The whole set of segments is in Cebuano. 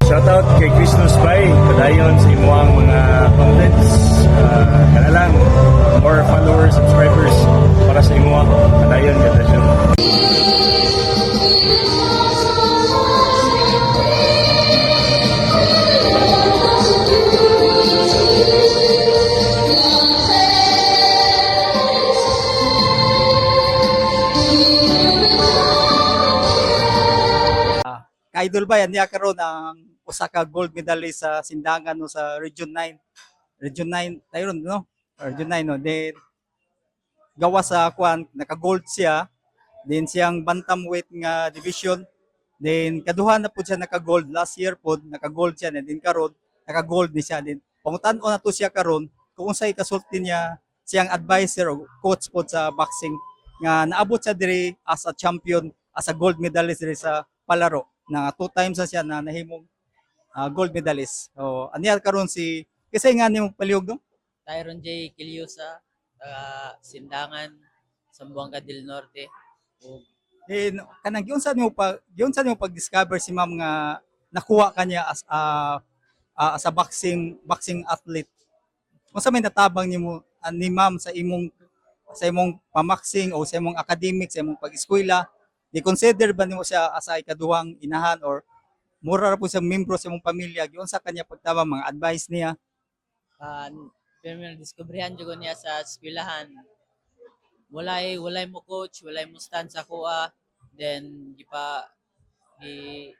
Shoutout kay Chris Nuspay, padayon sa imuang mga contents. Kana lang, more followers, subscribers para sa imuha. Padayon, ganda siya. Ka-idol ba yan niya karon ang usa ka gold medalist sa Sindangan, no, sa Region 9. Region 9 Tyron, no? Region 9, no. Then gawa sa kuan, naka-gold siya. Then siyang bantamweight nga division. Then kaduha na pud siya naka-gold last year pod, naka-gold siya, and then karon naka-gold ni siya. Then pangutan-on nato siya karon kung unsay kasulti niya, siyang advisor o coach pod sa boxing nga naabot siya diri as a champion, as a gold medalist diri sa palaro na two times na siya na nahimong gold medalist. So, aniya karon si kasi nga nimo palihog, no? Tyron J. Quiliosa, taga Sindangan, Zamboanga del Norte. Ug Then kanang giunsa nimo pag-discover si ma'am nga nakuha kanya as a boxing athlete? Unsa may natabang nimo ni ma'am sa imong pamaxing o sa imong academic, sa imong pag-eskwela? Di consider ba nimo siya as a ikaduhang inahan or mura ra po siya membro sa imong pamilya? Giunsa kanya pagtabang, mga advice niya? Pero diskubrihan jud ko niya sa eskwelahan. Walay mo coach, walay mo stand sa kuha. Then gipa gi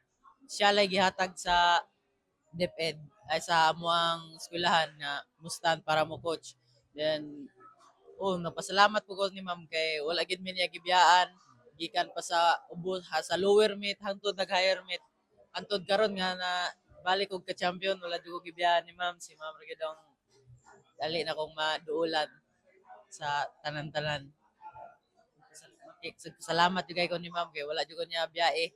siya lay gihatag sa DepEd ay sa amuang eskwelahan nga mo stand para mo coach. Then oh, napasalamat po ko ni ma'am kay wala gid mi niya gibiyaan gikan pa sa ubos ha, sa lower meet hangtod nag higher meet, hangtod karon nga na balik og ka-champion, wala jud ko gibiyaan ni ma'am. Si ma'am ra gyud ang dali na kong maduolan sa tanan-tanan. Salamat jud kay ko ni ma'am kay wala jud ko niya biyae.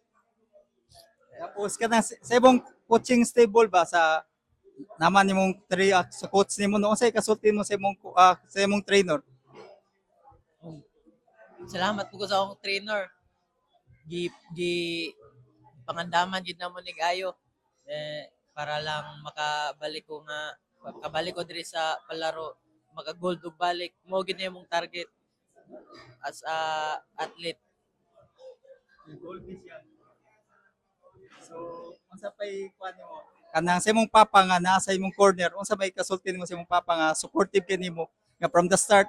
Tapos kanang sa imong coaching stable ba, sa naman nimong sa coach nimo, no, unsay kasulti mo sa imong trainer? Salamat po ko sa akong trainer. Gi pangandaman gid namo ni ayo eh, para lang makabalik ko nga makabalik ko diri sa palaro, maka gold ug balik mo gid na imong target as a athlete. Gold siya. So, unsa pay kuan nimo? Kanang sa imong papa nga naa sa imong corner, unsa may kasulti nimo sa imong papa nga supportive kay nimo nga from the start?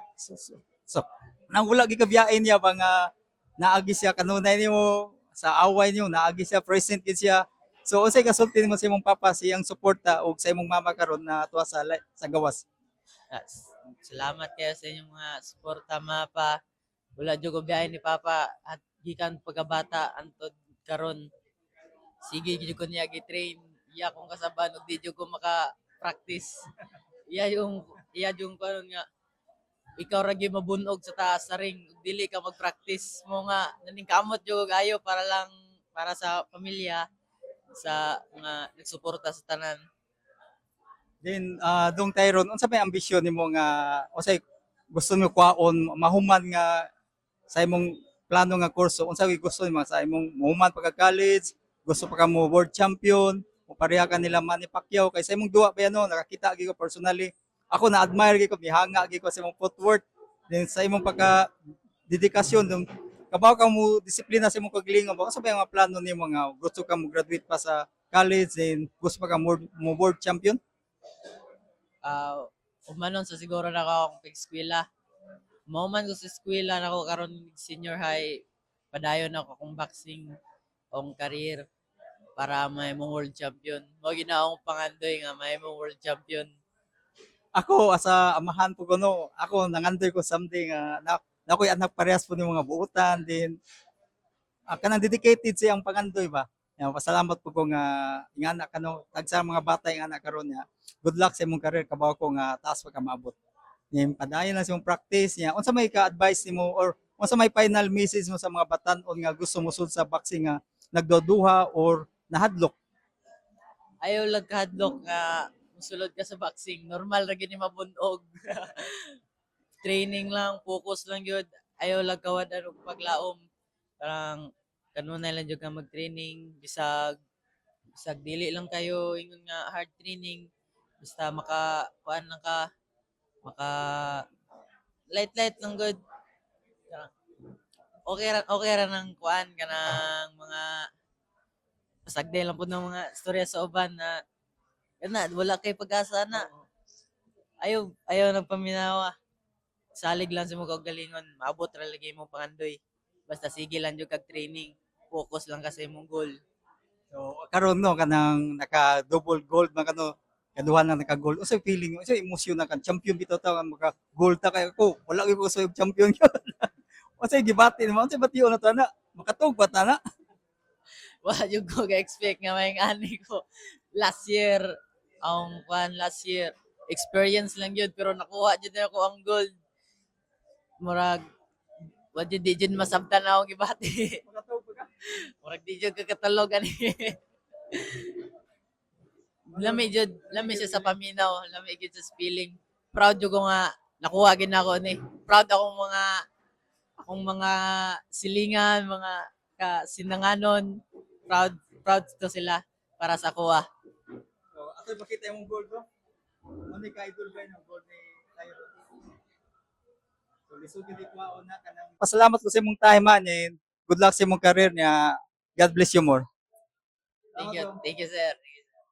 So nang wala gid ka niya ba nga naagi siya kanunay nimo sa away nimo, naagi siya, present gid siya. So unsay kasulti nimo sa imong papa, siyang suporta, ug sa imong mama karon na tuwa sa gawas? Yes. Salamat kayo sa inyong mga suporta, mapa. Wala jud ko biyahe ni papa at gikan pagkabata antod karon. Sige jud ko niya gi-train. Iya akong kasaban ug di jud ko maka-practice. Iya yung karon nga ikaw ra gyud mabunog sa taas sa ring ug dili ka mag-practice mo nga naningkamot jud og ayo para lang para sa pamilya, sa mga nagsuporta sa tanan. Then dong Tyron, unsa may ambisyon nimo nga unsay gusto nimo kuhaon mahuman nga sa imong plano nga kurso? Unsa may gusto nimo sa imong mahuman pagka college? Gusto pa ka mo world champion o pareha ka nila Manny Pacquiao? Kay sa imong duwa pa yan, no, nakakita gyud ko personally. Ako na admire gyud ko, mihanga gyud ko sa imong footwork. Then sa imong pagka dedikasyon dong, kabaw ka mo disiplina sa imong kagalingon ba? Unsa ba yung mga plano nimo nga gusto ka mo graduate pa sa college, then gusto pa ka mo world champion? Umanon sa siguro na ako akong pag-eskwela. Mauman ko sa eskwela nako karon senior high, padayon ako akong boxing akong career para may mo world champion. Mo gina akong pangandoy nga may mo world champion. Ako asa amahan po ko, no, ako nangandoy ko someday nga na ako'y anak parehas po ni mga buutan din, kanang dedicated siyang pangandoy ba. Ya, pasalamat po ko nga ingana kano tagsa mga bata ingana karon niya. Good luck sa imong career, kabaw ko nga taas pa ka maabot. Nim padayon lang sa imong practice niya. Unsa may ka-advice nimo or unsa may final message mo sa mga batan-on nga gusto mosud sa boxing nga nagduduha or nahadlok? Ayaw lang kahadlok nga musulod ka sa boxing. Normal ra gini mabunog. Training lang, focus lang yun. Ayaw lang kawad-an og paglaom. Parang kanunay lang jud ka mag-training bisag Bisag dili lang kayo ingon nga hard training, basta maka kuan lang ka, maka light light lang good. Okay ra nang kuan kanang mga pasagday lang pud ng mga istorya sa uban na kana wala kay pag-asa na. Ayaw ayaw nagpaminawa. Salig lang sa imong kaugalingon, maabot ra lagi imong pangandoy. Basta sige lang jud kag training, focus lang ka sa imong goal. So karon no, kanang naka double gold man kano, kaduha na naka gold. Unsay feeling, unsay emosyon na kan champion bitaw ta nga maka gold ta kay ako? Wala gyud ko sa champion yun. Unsay gibati nimo? Unsay bation na to na? Makatug ba ta na? Wala jud ko ga-expect nga may ani ko last year. Ang kuan last year, experience lang yun, pero nakuha jud na ako ang gold. Murag wa jud, di jud masabtan akong gibati. Makatug ba ka? Murag di jud kakatalog ani. Lami jud, lami siya sa paminaw, lami jud sa feeling. Proud jud ko nga nakuha gid nako ni. Proud akong mga silingan, mga kasinanganon. Proud proud to sila para sa kuha. So ato makita imong gold bro. Mo ni ka idol ba ng gold ni Tyron. So lisod gid ko na kanang. Pasalamat ko sa imong time man and good luck sa imong career niya. God bless you more. Thank you. Thank you, sir.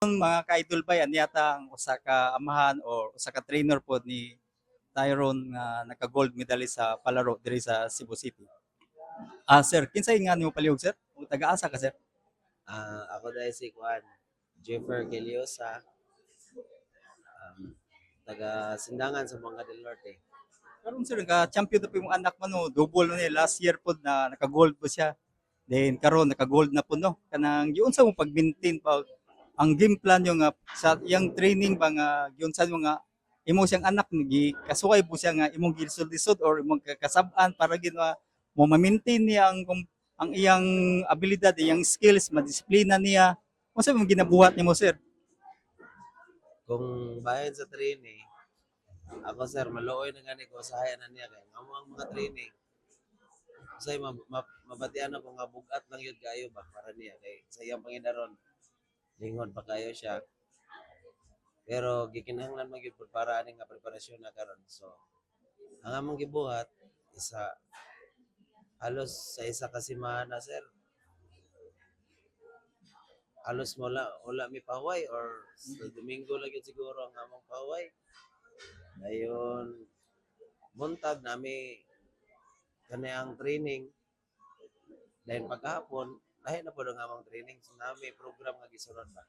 Mga ka-idol bay, ani yata ang usa ka amahan or usa ka trainer pod ni Tyron nga naka gold medalist sa palaro diri sa Cebu City. Ah, sir, kinsay nga nimo palihog, sir? O taga-asa ka, sir? Ah, ako dahil si Juan, Jeffer Geliosa, taga Sindangan sa Zamboanga del Norte. Karon sir, ka champion na po yung anak mo no, double na niya last year pod na naka gold po siya. Then karon naka gold na po no. Kanang giunsa mo pag-maintain pa ang game plan yung nga sa iyang training ba nga giunsa mo nga imo siyang anak gi kasuway po siya nga imong gilisod-lisod or imong kakasab-an para gid mo ma-maintain niya ang iyang abilidad, iyang skills, madisiplina niya. Unsa mo ginabuhat nimo, sir? Kung bahin sa training, ako sir, maluoy na gani ko usahay na niya kay amo ang mga training. Usay mabatian ako nga bugat lang yun kayo ba para niya kay sa iyang pangidaron lingon pa kayo siya. Pero gikinahanglan man gyud pud para ani nga preparasyon na karon. So ang among gibuhat isa halos sa isa ka semana, sir, halos wala wala mi pahuway or sa Domingo lang yun siguro ang among pahuway. Dayon buntag nami kani ang training. Dayon pagkahapon lahi na pod ang among training, so nami program nga gisunod ba.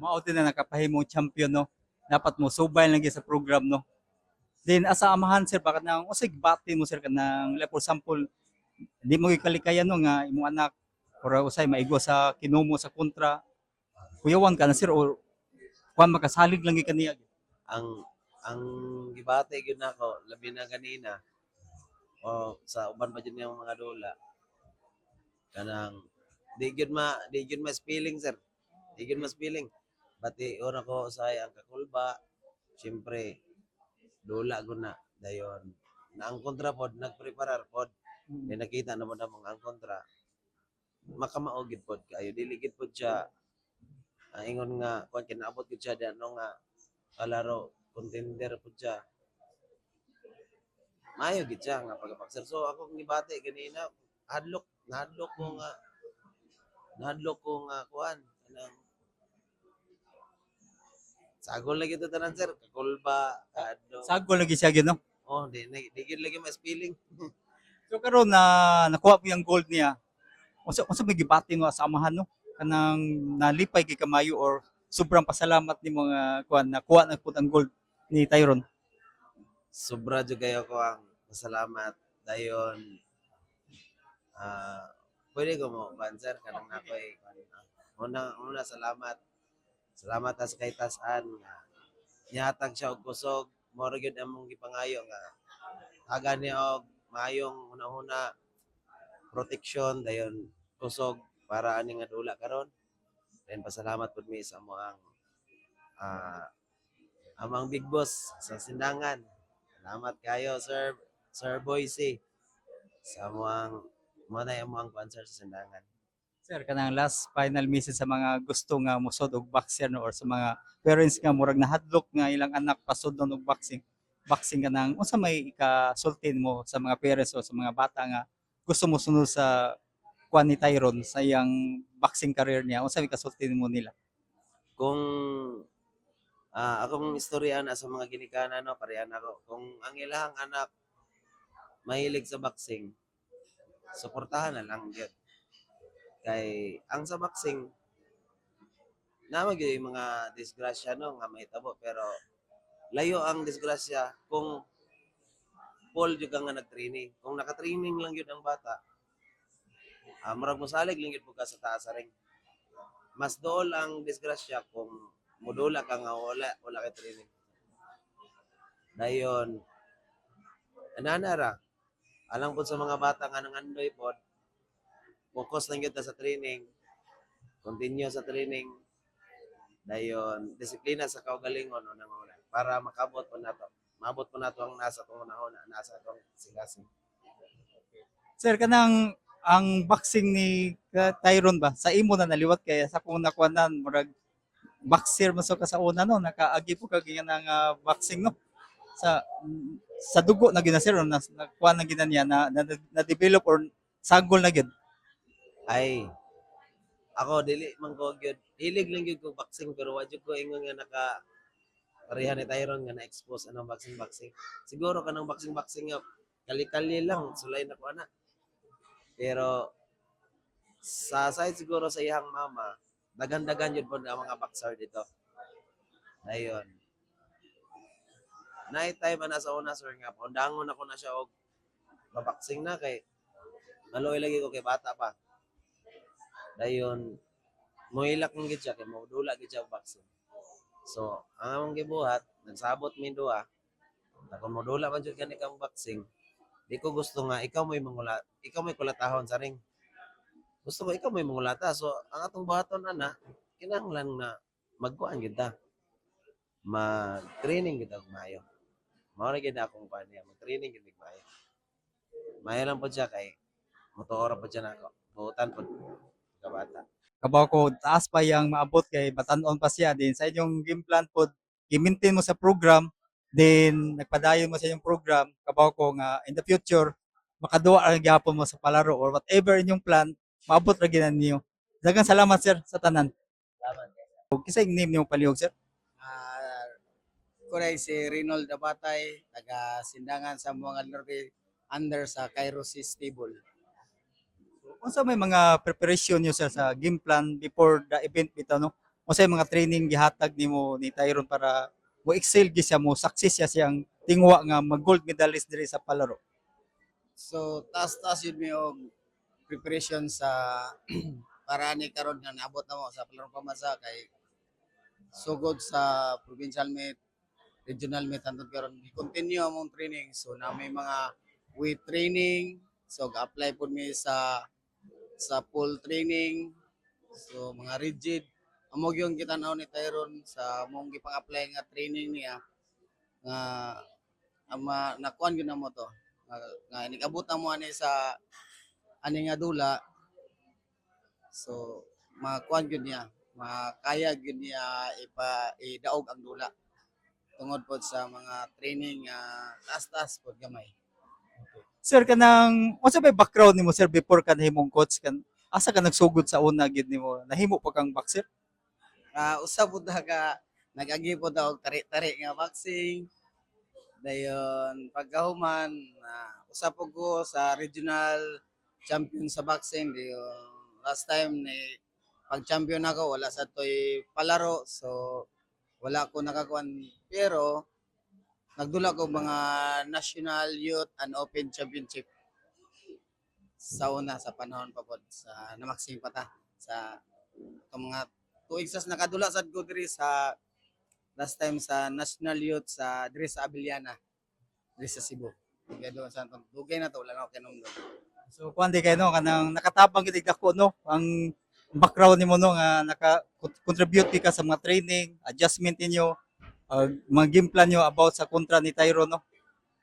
Mao din na nakapahimong champion no. Dapat mo subay lang gyud sa program no. Then asa amahan, sir, bakit nang usig bati mo, sir, kanang like for example di mo gikalikayan no nga imong anak or usay maigo sa kinumo sa kontra, kuyawan ka na, sir, or kuan makasalig lang gyud kaniya? Ang gibati gyud nako labi na ganina o sa uban pa jud niyang mga dula, kanang di gyud mas feeling, sir, di gyud mas feeling. Bati ora ko usahay ang kakulba, syempre dula gud na. Dayon na ang kontra pod nagpreparar pod. May nakita na mo na mga ang kontra makamao gid pod kayo, dili gid pod siya ang ingon nga kuan, kinaabot gid siya di ano nga kalaro, contender pod siya, maayo gid siya nga pagapakser. So ako gibati ganina, hadlok nahadlok ko nga kuan kanang sagol lagi to tanan, sir, kakulba, kadlok. Sagol lagi siya gyud no. Oh, di gid lagi mas feeling. So karon na nakuha mo yung gold niya, unsa may gibati mo sa amahan no, kanang nalipay kay kamayo or sobrang pasalamat ni mga kuan nakuha na pud ang gold ni Tyron? Sobra jud kayo ko ang pasalamat. Dayon pwede ko mo kuan, sir, kanang nakoy kuan. Una una salamat salamat ta sa kay tasan nga nihatag siya og kusog. Mao ra gyud among gipangayo nga taga niya og maayong hunahuna, protection, dayon kusog para ani nga dula karon. Then pasalamat pud mi sa among amang big boss sa Sindangan. Salamat kayo, Sir Sir Boyce, sa among mo na among kuan, sir, sa Sindangan. Sir, kanang last final message sa mga gusto nga musod og boxer, no, or sa mga parents nga murag nahadlok nga ilang anak pasudlon og boxing. Boxing, kanang unsa may ikasulti mo sa mga parents o sa mga bata nga gusto mo sunod sa kuan ni Tyron sa iyang boxing career niya? Unsa may kasulti mo nila? Kung akong istorya na sa mga ginikanan, no, parehan ako. Kung ang ilahang anak mahilig sa boxing, suportahan na lang gyud. Kay ang sa boxing, naa man gyud yung mga disgrasya, no, nga mahitabo, pero layo ang disgrasya kung full jud ka nga nag-training. Kung naka-training lang gyud ang bata, murag mosalig lang gyud pud ka sa taas sa ring. Mas dool ang disgrasya kung mudula ka nga wala kay training. Dayon, anana ra. Alang pod sa mga bata nga nangandoy pod, focus lang gyud ta sa training. Continue sa training. Dayon, disiplina sa kaugalingon unang una para makabot po nato. Maabot po nato ang nasa atong una, nasa atong sigasig. Sir, kanang ang boxing ni Tyron ba sa imo na naliwat? Kaya sa kung nakuanan, murag boxer man so ka sa una, no? Nakaagi po kag nga boxing, no? Sa dugo na gyud na, sir, or na nakuha na gyud na niya na develop or sagol na gyud? Ay, ako dili man ko gyud. Hilig lang gyud ko boxing, pero wa jud ko ingon nga naka pareha ni Tyron nga na-expose anong boxing boxing. Siguro kanang boxing boxing nga kali-kali lang sulay na ko ana. Pero sa side siguro sa iyang mama, daghan-daghan jud pod ang mga boxer dito. Dayon. Night time na sa una, sir, nga paundangon ako na siya og maboxing na kay maluoy lagi ko kay bata pa. Dayon mohilak man gid siya kay modula gid siya og boxing. So, ang among gibuhat, nagsabot mi duha. Na kung modula man jud gani kang boxing, di ko gusto nga ikaw mo'y mangula, ikaw mo'y kulatahon sa ring. Gusto ko ikaw mo'y mangulata. So, ang atong buhaton ana, kinahanglan na magkuan gid ta. Mag-training gid og maayo. Mao ra gid akong kuan niya, mag-training gid mig maayo. Maayo lang pod siya kay motuo ra pod siya nako. Buotan pod kabata. Kabaw ko taas pa yang maabot kay batan-on pa siya din sa inyong game plan pod, gi-maintain mo sa program, then nagpadayon mo sa inyong program. Kabaw ko nga in the future makaduwa ang gyapon mo sa palaro or whatever inyong plan, maabot ra gyud na ninyo. Daghang salamat, sir, sa tanan. Salamat. Kinsa name nimo, palihog, sir? Kuray si Reynold Abatay, taga Sindangan, Zamboanga del Norte, under sa Cairo C Stable. Unsa may mga preparation niyo, sir, sa game plan before the event bitaw, no? Unsa may mga training gihatag nimo ni Tyron para mo excel gyud siya, mo success siya siyang tingwa nga mag gold medalist diri sa palaro? So taas-taas yun mi og preparation sa para ni karon nga naabot na mo sa Palarong Pambansa kay sugod sa provincial meet, regional meet hantod karon continue among training. So na may mga weight training, so ga-apply pud mi sa pool training, so mga rigid. Amo gyud kita ni Tyron sa among gipang-apply nga training niya nga ama nakuan gyud namo to nga inig-abot na mo ani sa ani nga dula, so makuan gyud niya, makaya gyud niya ipa idaog ang dula tungod pod sa mga training nga taas-taas pod gamay. Sir, kanang unsa may background nimo, sir, before ka nahimong coach? Kan asa ka nagsugod sa una gyud nimo? Nahimo pa kang boxer? Usa pud na ka nag-agi pod og tari-tari nga boxing. Dayon pagkahuman, usa po ko sa regional champion sa boxing. Dayon last time ni pag champion ako, wala sa toy palaro, so wala ko nakakuan, pero nagdula ko mga national youth and open championship sa una sa panahon pa pod sa namaxing pa ta sa itong mga tuig sas nakadula sad ko diri sa last time sa national youth sa diri sa Abellana, diri sa Cebu. Dugay doon sa dugay na to, wala na ako kinumdum. So kuan di kay, no, kanang nakatabang gid dako, no, ang background nimo, no, nga naka contribute ka sa mga training, adjustment ninyo, mga game plan nyo about sa kontra ni Tyron, no?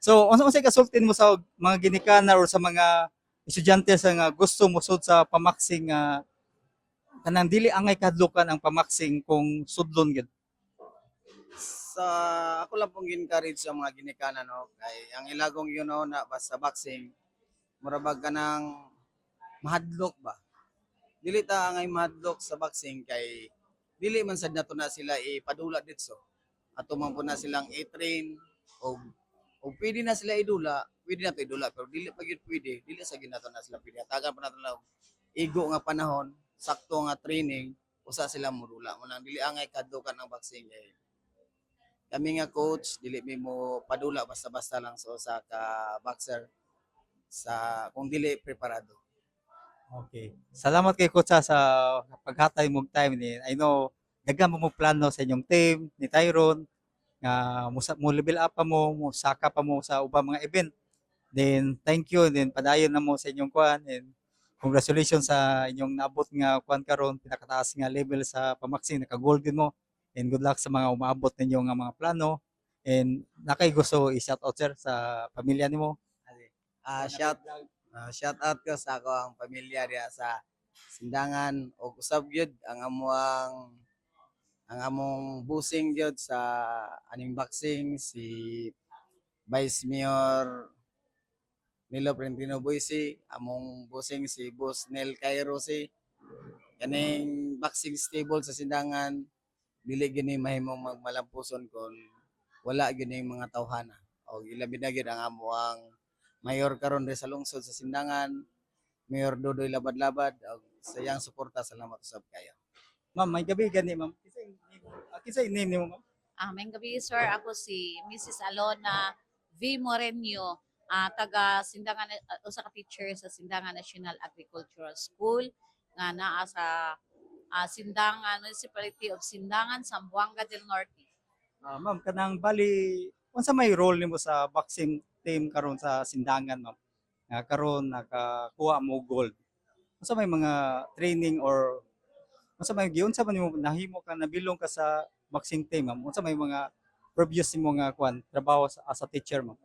So unsa unsay kasultin mo sa mga ginikana or sa mga estudyante sa nga gusto mosud sa pamaxing nga Kanang dili angay kahadlukan ang pamaxing kung sudlon gyud? Sa ako lang pong encourage sa mga ginikanan, no, kay ang ilagong yun na basta boxing, mura bag kanang mahadlok ba. Dili ta angay mahadlok sa boxing kay dili man sad nato na sila ipadula ditso. Ato man po na silang i-train o pwede na sila idula, pwede na to idula, pero dili pa gyud pwede, dili sa gyud nato na sila pwede. Hatagan pa nato na og igo nga panahon, sakto nga training, usa sila modula. Mo nang dili angay kadlukan ang boxing kay kami nga coach dili mi mo padula basta-basta lang sa usa ka boxer sa kung dili preparado. Okay. Salamat kay coach ha, sa paghatay mong time ni. I know daghan mo mo plano sa inyong team ni Tyron nga mo level up pa mo, mo saka pa mo sa ubang mga event. Then thank you, then padayon na mo sa inyong kuan and congratulations sa inyong naabot nga kuan karon, pinakataas nga level sa pamaxing, naka-gold din mo, and good luck sa mga umaabot ninyo nga mga plano. And nakay gusto i-shout out, sir, sa pamilya nimo? Shout out ko sa ako ang pamilya diha sa Sindangan ug usab gyud ang among busing gyud sa aning boxing, si Vice Mayor Nilo Prentino Boise, among busing si Boss Nel Cairo, si kaning boxing stable sa Sindangan, dili gyud ni mahimong magmalampuson kon wala gyud ning mga tawhana. Og ilabi na gyud ang amoang mayor karon diri sa lungsod sa Sindangan, Mayor Dodoy Labad-Labad, og sa iyang suporta, salamat usab kayo. Ma'am, may gabi gani, ma'am. Kinsay name nimo, ma'am? Maayong gabi, sir. Ako si Mrs. Alona V. Morenio, taga Sindangan, usa ka teacher sa Sindangan National Agricultural School nga naa sa Sindangan, Municipality of Sindangan, Zamboanga del Norte. Ma'am, kanang bali unsa may role nimo sa boxing team karon sa Sindangan, ma'am? Nga karon nakakuha mo gold. Unsa may mga training or unsa may giunsa man nimo nahimo ka nabilong ka sa boxing team, ma'am? Unsa may mga previous nimo nga kuan trabaho as a teacher, ma'am?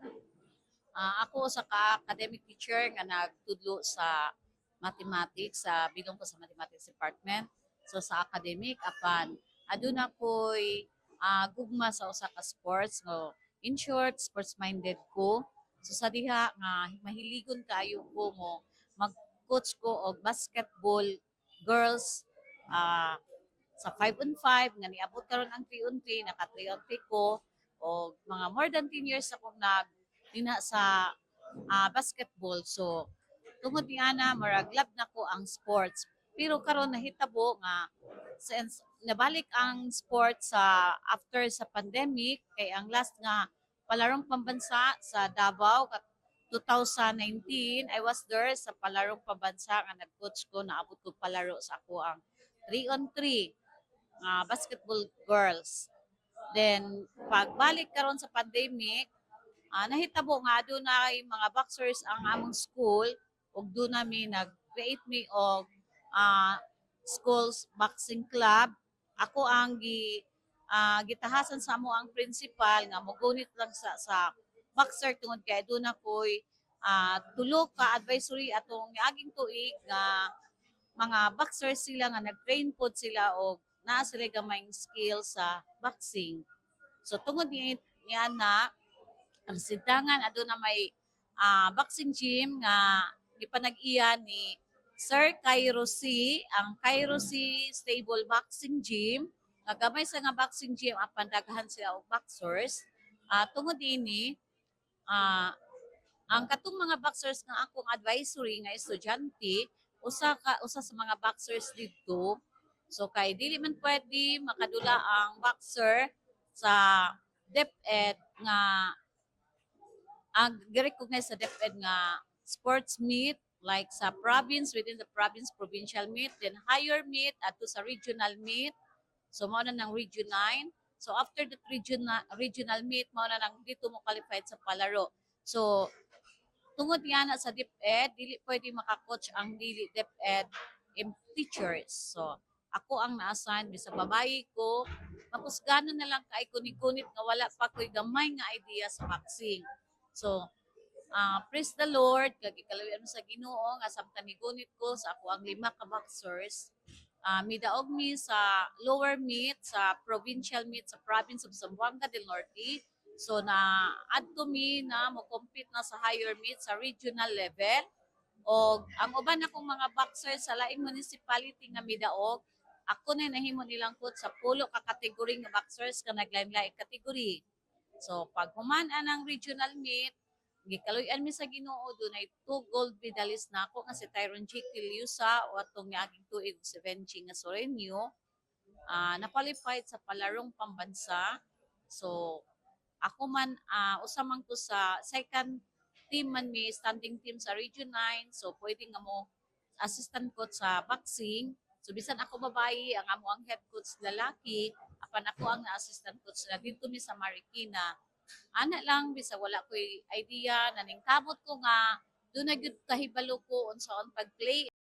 Ako usa ka academic teacher nga nagtudlo sa mathematics, sa bilong ko sa mathematics department. So sa academic, apan aduna ko'y gugma sa usa ka sports, no. In short, sports minded ko. So sa diha nga mahiligon kaayo ko mo mag-coach ko og basketball girls sa 5 on 5 nga niabot karon ang 3 on 3, naka 3 on 3 ko og mga more than 10 years akong nag dinha sa basketball. So tungod ni ana, murag love na ko ang sports. Pero karon nahitabo nga since nabalik ang sports sa after sa pandemic, kay ang last nga palarong pambansa sa Davao kat 2019, I was there sa palarong pambansa nga nag-coach ko, naabot ko palaro sa ako ang 3 on 3 nga basketball girls. Then pagbalik karon sa pandemic, nahitabo nga adunay mga boxers ang among school ug doon nami nag-create mi og schools boxing club. Ako ang gitahasan sa amo ang principal nga mogunit lang sa boxer tungod kay doon ako'y tulo ka advisory atong niaging tuig nga mga boxers sila nga nag-train pod sila og naa sila gamayng skill sa boxing. So tungod ni niya na ang Sindangan aduna may boxing gym nga gipanag-iya ni Sir Cairo C, ang Cairo C Stable Boxing Gym. Nga gamay sa nga boxing gym apan daghan sila og boxers. Tungod ini, ang katong mga boxers nga akong advisory nga estudyante, usa sa mga boxers didto. So kay dili man pwede makadula ang boxer sa DepEd nga ang gi-recognize sa DepEd nga sports meet, like sa province, within the province, provincial meet, then higher meet adto sa regional meet. So mao na nang Region 9. So after that regional meet, mao na nang dito mo qualified sa palaro. So tungod nga na sa DepEd, dili pwede maka-coach ang dili DepEd teachers. So ako ang na-assign, bisag babayi ko, mapusganan na lang kay kunit-kunit nga wala pa ko'y gamay nga idea sa boxing. So praise the Lord, kag ikalawian mo sa Ginoo nga samtang nigunit ko sa ako ang lima ka boxers. Midaog mi sa lower meet, sa provincial meet sa province of Zamboanga del Norte. So na adto mi na mo compete na sa higher meet sa regional level. Og ang uban akong mga boxers sa laing municipality nga midaog, ako na nahimo nilang coach sa pulo ka category nga boxers nga naglain-laing category. So pag human anang regional meet, gikaluy-an mi sa Ginoo, dunay two gold medalist na ako nga si Tyron J. Quiliusa o atong niaging tuig si Benji nga Sorenio. Na-qualified sa palarong pambansa. So ako man, usa man ko sa second team man mi, standing team sa Region 9. So pwede nga mo assistant coach sa boxing. So bisan ako babayi, ang amo ang head coach lalaki, apan ako ang assistant coach na dito mi sa Marikina. Ana lang, bisa wala ko'y idea, naningkamot ko nga duna gyud kahibalo ko unsaon pag-play.